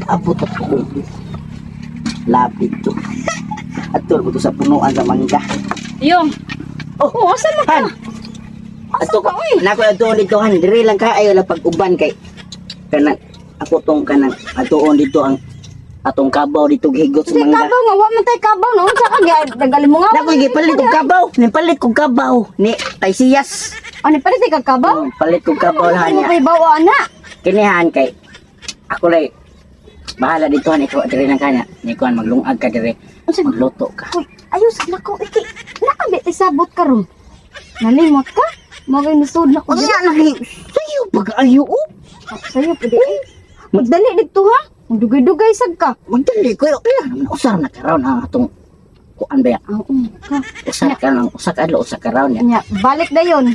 Abot ako. Lapit to. Ato ko to sa punuan sa mangga. Yung. Oh, Oh, asa man ka? Han. Asa Ato ka, ko. oy? Nako ato dito, han, dire lang ka ayo lang pag-uban kay kanang ako tong kanang atuon dito ang atong kabaw dito gihigot sa Hindi mangga. kabaw nga, wa man tay kabaw no. Unsa ka nagalimungaw? Nako gipalit og kabaw, nipalit kog kabaw ni Taysiyas. Ano palit kag kabaw? Oh, palit kog kabaw Ano lahan mo niya. pa'y bawa ana? Kinihan kay ako lay bahala dito, han, ikaw dire lang kanya. Ni kuan maglungag ka dire. Unsa man? Magluto ka. Uy, ayos nako iki. Naa ba tay sabot karon? Nalimot ka? Magay nisod na ko. Unya na kay sayo pag ayo oh. Sayo pwede ay. Magdali dito ha. Magdugay-dugay sad ka. Magdali ko kaya naman usar na karon ang atong kuan ba ya? Ah, oo ka. Usar ka lang, usa ka adlaw, usa ka raw niya. Nya, balik dayon.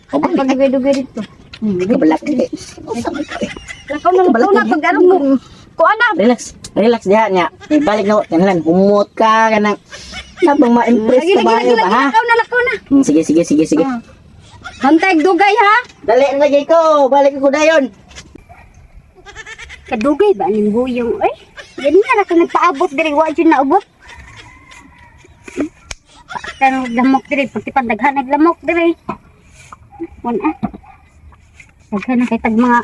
O Ay, balik pagdugay-dugay dito. kabalak dili. Usa man ka. Lakaw na, lakaw na pag aron mo. Kuan na. Relax, relax diha niya. Ibalik na kanang humot ka kanang nabang ma-impress Lagi ka lagi ba lagi ayo ba lagi ha? lakaw na, lakaw na. Sige, sige, sige, sige. Ah. Bantay dugay ha. Dali na lagi ko, balik ko dayon. Kadugay ba aning buyong oy? Ganina ra ka nagpaabot diri, wa jud naubot. Tanong lamok diri, pagtipan daghan nag lamok diri. Wan ah. Daghan na kay tag mga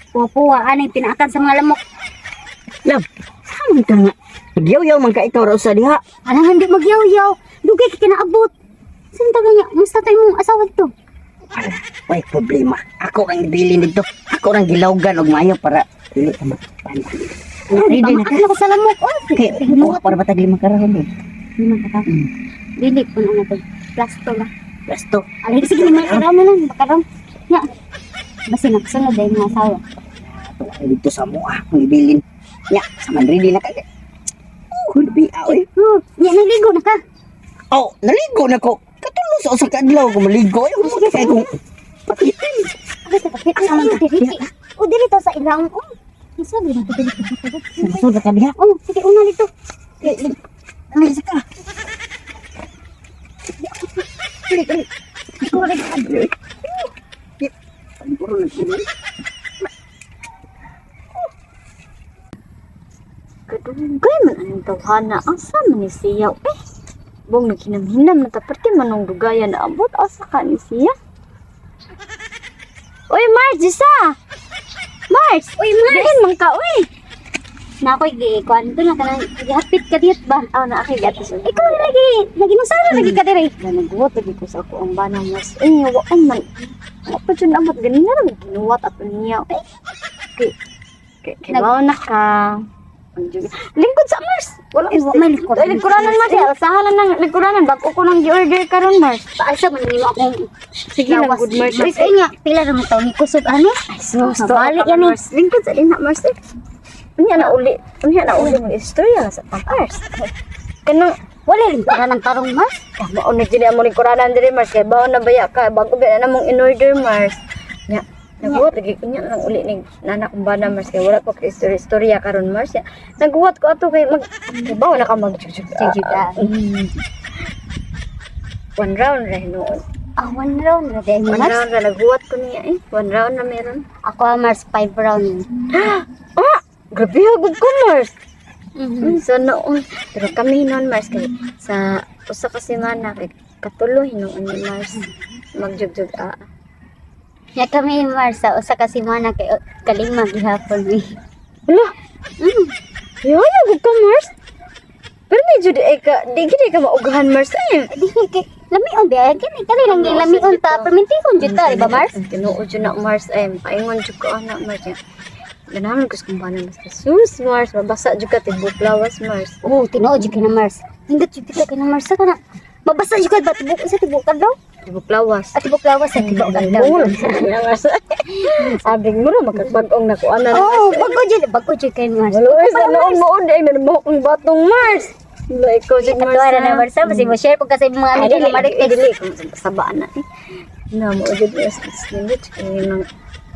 puwa-puwa ani pinaakan sa mga lamok. Love, saan ka nga? Nagyaw-yaw man ka ikaw raw sa diha. Alam hindi magyaw-yaw. Dugay kay kinaabot. Saan ta ganya? Musta tayo mong asawa to? Way problema. Ako ang bilin dito. Ako ang gilawgan og maayo para dili ka mapan. Ready na ka sa lamok oy. Kay kuha para batag 5 ka raw. Lima ka taon. Dili po na to. Plasto lang. Plasto. Alay, sige, 5 ka raw na lang. Baka raw. Nga. Basta nakasunod dahil mga asawa. Ato ay dito sa mua ang gibilin. Nya, sa man ready na ka. Oh, labi oy. Nya, naligo na ka. Oh, naligo na ko. Katulo sa usa ka adlaw ko maligo. Ay, humot kay kung pakitin. Agad ka kapit. Asa man ka diri? O, diri to sa ilang. Oh, masabi na to diri to. Sud ka diha. Oh, sige, una dito. Dali sa ka. Dali, dali. Dali. Puro na Kadugay man anong tawhana. Asa man ni siya? Eh, bong naghinam-hinam na taparte man ang dugayan na abot. Asa ka ni siya? Uy, Mars, isa! Mars! Uy, Mars! Diin man ka, uy! Na ako'y giikuan to na kanang gihapit ka diyot ba? Aw na akay gatos. Ikaw na lagi, naginusara lagi ka diri. Nagwat lagi ko sa ako ang bana mas. Ay, wa man. Wa pa jud abot ganin na lang ginuwat ato niya. Ay. Kay kay kay mao na ka. Ang jud. Lingkod sa Mars. Wala Ay, wa may lingkod. Ay, lingkuranan Mars. Ay, Alsahan lang lingkuranan bag-o ko nang gi-order karon Mars. Paasa man nimo akong Sige lang lawas. good Mars. Ay, ay nga, pila ra man taon ni kusog ano? Ay, sus, Mabalik yan eh. Mars. Lingkod sa dinha Mars. Eh. Unya na uli. Unya na uli mag istorya na sa tang Mars. Kanang Wala lingkuran ang tarong, Mars. Mao na dili amo lingkuranan diri Mars kay baon na baya ka bago ba na namong in-order Mars. Nya naghuwat lagi ko nya lang uli ni nana kong bana Mars kay wala ko kay istorya istorya karon Mars. Nya, naghuwat ko ato kay mag kay baon na ka magjugjug. Jugjug, ah. One round ra hinuon. Ah, one round ra din, One Mars. round ra naghuwat ko niya eh. One round na meron. Ako, ah, Mars, five round. Ah, grabe hagod ko Mars. Mhm. So noon, pero kami noon Mars kay sa usa ka semana kay katulo hinuon ni Mars magjugjug ah. Ya kami, Mars, sa usa ka semana kay kalima gihapon mi. Wala. Yaya, gud ka, Mars. Pero medyo di ay ka, di gid ka maugahan, Mars. Eh. Di kay lamion ba kini kani lang gi lamion ta permentihon jud ta, di ba, Mars? Tinuod jud na, Mars. Eh, paingon jud ko ana, Mars. Eh. Ganahan ko sa kumbana, Mars. Sus, Mars. Mabasa jud ka, tibok lawas, Mars. Oh, tinuod jud kay na Mars. Hindot jud kita kay na Mars sa kana. Mabasa jud ka ba tibok sa tibok kadlaw? Tibok lawas. At tibok lawas sa tibok kadlaw. Nga, Mars. Sabi mo ra, magkagbagong na ko, ana. Oh, bago jud kay Mars. Wala, eh, sa noon mo, ay, nanamahok ang batong, Mars. Wala, ikaw jud, Mars. Atuwa na na ah. Mars, basi mo share pag kasi mga Ay, amiga dili, na marites. dili, kung sabaan na eh. Na, mo jud Mars, nindot, yung nang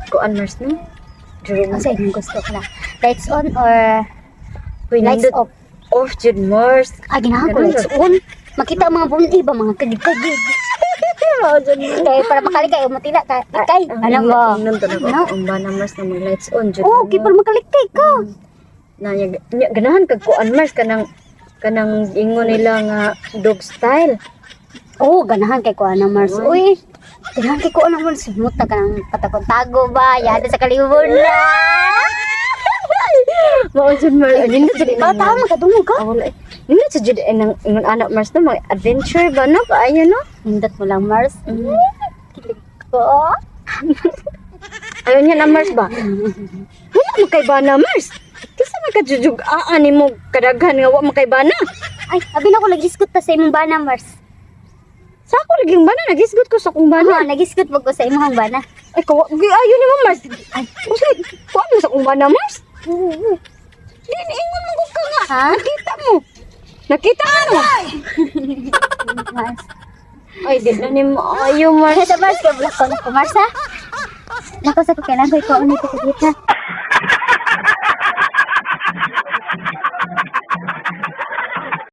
kuan Mars no? Juro mo. Asa imong gusto ka na? Lights on or Uy, lights nindot, off? off jud Mars. Ah, ginahan ko Ganun lights on. Makita ang mga bunti ba mga kagig-kagig. Mao jud Mars. Kay para makalikay matila ka. Ikay, alam mo. Nindot na No. ko ang bana Mars na mag lights on jud. Oh, kay para makalikay ka. Na nya, nya, ganahan kag kuan, Mars, kanang kanang ingon nila nga dog style. Oh, ganahan kay ko ana, Mars. Uy, ganahan kay ko ana, Mars. Muta ka ng patakon-tago ba? Yada sa kaliwon na. Mao jud, Mars. Ay, nindot jud Bata, inang magkadungog ka. Ah, wala eh. Nindot sa jud inang ingon ana, Mars, no, mga adventure ba no? Kaayo no? Nindot mo lang, Mars. Kilig ko. Ayaw niya na, Mars ba? Wala mo kay bana, Mars. Kisa man ka jujug aan nimo kadaghan nga wa mo kay bana. Ay, abi na ko nag-isgot ta sa imong bana, Mars. Sa ako laging bana, nagisgot ko sa akong Bana, bana. nag-isgot pag ko sa imong bana. Ay, kawa, ayo ni mo, Mars. Ay, usay, kuha mo sa akong bana, Mars. Di, ingon mo ko ka nga. Ha? Nakita mo. Nakita mo. Mars. Ay, di na ni mo. Ayo, Mars. Sa Mars, kay bulak ko na ko, Mars, ha? Nako sa ko kailangan ko ikaw ulit ko kita.